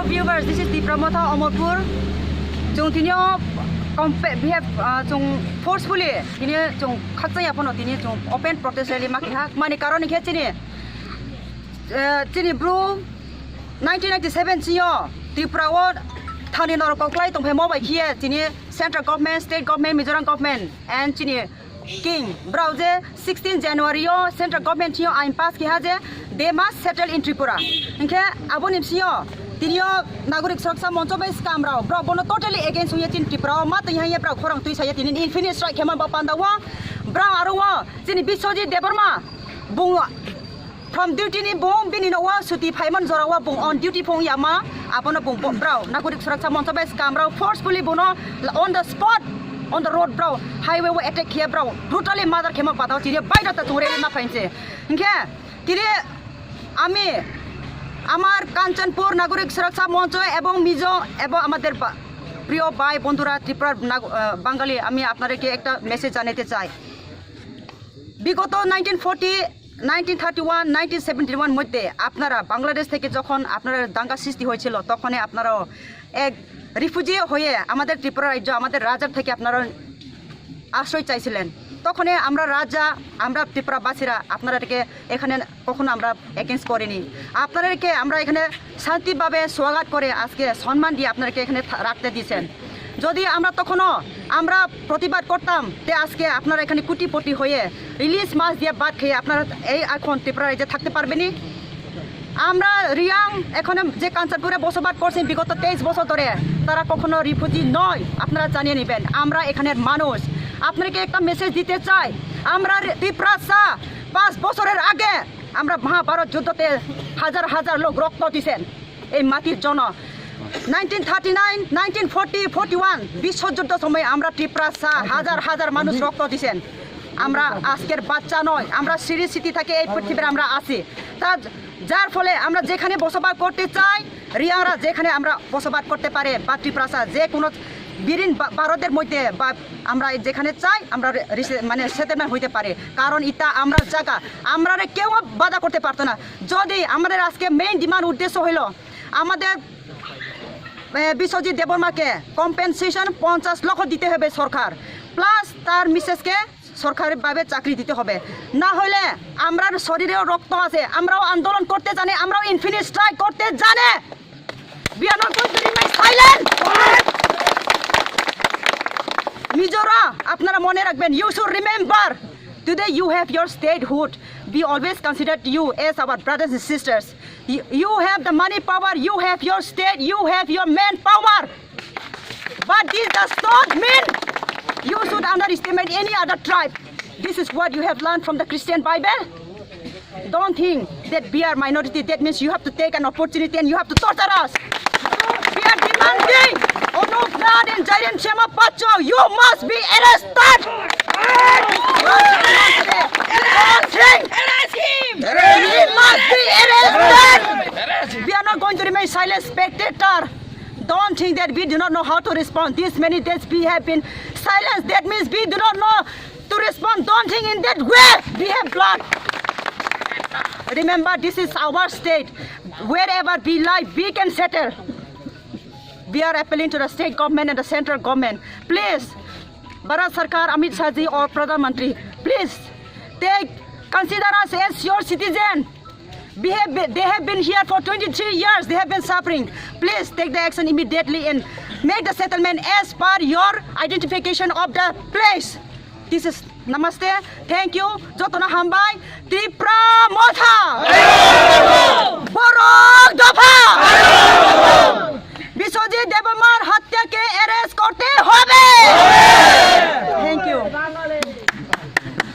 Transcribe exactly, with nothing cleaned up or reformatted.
Viewers, this is Tipra Motha Omorpur. Chwng tini o compa-, we have, uh, chwng forcefully tini chwng khakchangya phano tini chwng open protest rally ma keha. Mani karon khe chini, uh, chini bru nineteen ninety-seven chini o Tripura o thani norok koklai tongphai mo bai khiye chini central government, state government, Mizoram government and chini King, brao je sixteen January o central government thio ain pass keha je they must settle in Tripura. Hinkhe aboni bisingo tinio Nagorik Suraksa Moncho bai swkam rao, brao bono totally against wngya chini Tripura o, ma twi haiya brao khorang twi saya tini infinite strike khema ba panda o, brao aro o chini Biswajit Debbarma bung from duty ni bung bini no o suti phaiman jora o bung on duty phung yama abono bung bo-, brao Nagorik Suraksa Moncho bai swkam rao forcefully bono on the spot, on the road brao highway o attack khiya brao brutally murder khema badao chiri baida ta chungre ma phainse. Hinkhe tiri ami amar Kanchanpur Nagorik Suraksa Moncho ebong Mizo ebong amader ba-, প্রিয় ভাই বন্ধুরা ত্রিপুরার নাগ-, আহ, বাঙালি, আমি আপনাদেরকে একটা মেসেজ জানাতে চাই। বিগত nineteen forty, nineteen thirty one, nineteen seventy one মধ্যে আপনারা বাংলাদেশ থেকে যখন আপনারা দাঙ্গা সৃষ্টি হয়েছিল, তখনই আপনারাও এক রিফিউজি হয়ে আমাদের ত্রিপুরা রাজ্য, আমাদের রাজার থেকে আপনারা আশ্রয় চাইছিলেন। তখনই আমরা রাজা, আমরা ত্রিপুরাবাসীরা আপনাদেরকে এখানে কখনো আমরা এগেইনস্ট করিনি। আপনাদেরকে আমরা এখানে শান্তিভাবে স্বাগত করে আজকে সম্মান দিয়ে আপনাদেরকে এখানে থা-, রাখতে দিয়েছেন। যদি আমরা তখনও আমরা প্রতিবাদ করতাম, তে আজকে আপনারা এখানে কোটিপতি হয়ে ইলিশ মাছ দিয়ে ভাত খেয়ে আপনারা এই এখন ত্রিপুরা রাজ্যে থাকতে পারবেনি? আমরা রিয়াং এখানে যে কাঞ্চনপুরে বসবাস করছেন বিগত তেইশ বছর ধরে, তারা কখনো রিফিউজি নয়, আপনারা জানিয়ে নেবেন। আমরা এখানের মানুষ। আপনাদেরকে একটা মেসেজ দিতে চাই, আমরা রে-, তিপ্রাসা পাঁচ বছরের আগে আমরা মহাভারত যুদ্ধতে হাজার হাজার লোক রক্ত দিছেন এই মাটির জন্য। Nineteen thirty nine, nineteen forty, forty one বিশ্বযুদ্ধ সময় আমরা তিপ্রাসা হাজার হাজার মানুষ রক্ত দিছেন। আমরা আজকের বাচ্চা নয়, আমরা সিরিয়াস সিটি থেকে এই পৃথিবীর আমরা আছি। তা যার ফলে আমরা যেখানে বসবাস করতে চাই, রিয়াংরা যেখানে আমরা বসবাস করতে পারে বা তিপ্রাসা যে কোনো বিরিন বা-, ভারতের মধ্যে বা আমরা যেখানে চাই আমরা রে-, রিসে-, মানে সেটেলমেন্ট হইতে পারে, কারণ এটা আমরা জায়গা, আমরা কেউ বাধা করতে পারতো না। যদি আমাদের আজকে মেইন ডিমান্ড উদ্দেশ্য হইল আমাদের, এ, বিশ্বজিৎ দেববর্মাকে কম্পেনসেশন পঞ্চাশ লক্ষ দিতে হবে সরকার, প্লাস তার মিসেসকে সরকারিভাবে চাকরি দিতে হবে, না হলে আমরার শরীরেও রক্ত আছে, আমরাও আন্দোলন করতে জানি, আমরাও ইনফিনিট স্ট্রাইক করতে জানি। We are not going to remain silent. মিজোরা, আপনারা মনে রাখবেন, you should remember, today you have your statehood. We always considered you as our brothers and sisters. You, you have the money power, you have your state, you have your manpower. But this does not mean you should underestimate any other tribe. This is what you have learned from the Christian Bible. Don't think that we are minority, that means you have to take an opportunity and you have to torture us. We are demanding Onuk Nath and Jairen Sema Pacho, you must be arrested. Don't think he must be arrested. We are not going to remain silent spectator. Don't think that we do not know how to respond. These many days we have been silenced. That means we do not know to respond. Don't think in that way. We have blood. Remember, this is our state. Wherever we live, we can settle. We are appealing to the state government and the central government. Please, Bharat Sarkar, Amit Shah ji or Pradhan Mantri, please, they consider us as your citizen. We have been, they have been here for twenty-three years. They have been suffering. Please take the action immediately and make the settlement as per your identification of the place. This is namaste. Thank you. Jotono hambai. Tipra Motha. Borok Dopha. Biswajit দেববর্মার হত্যাকে অ্যারেস্ট করতে হবে।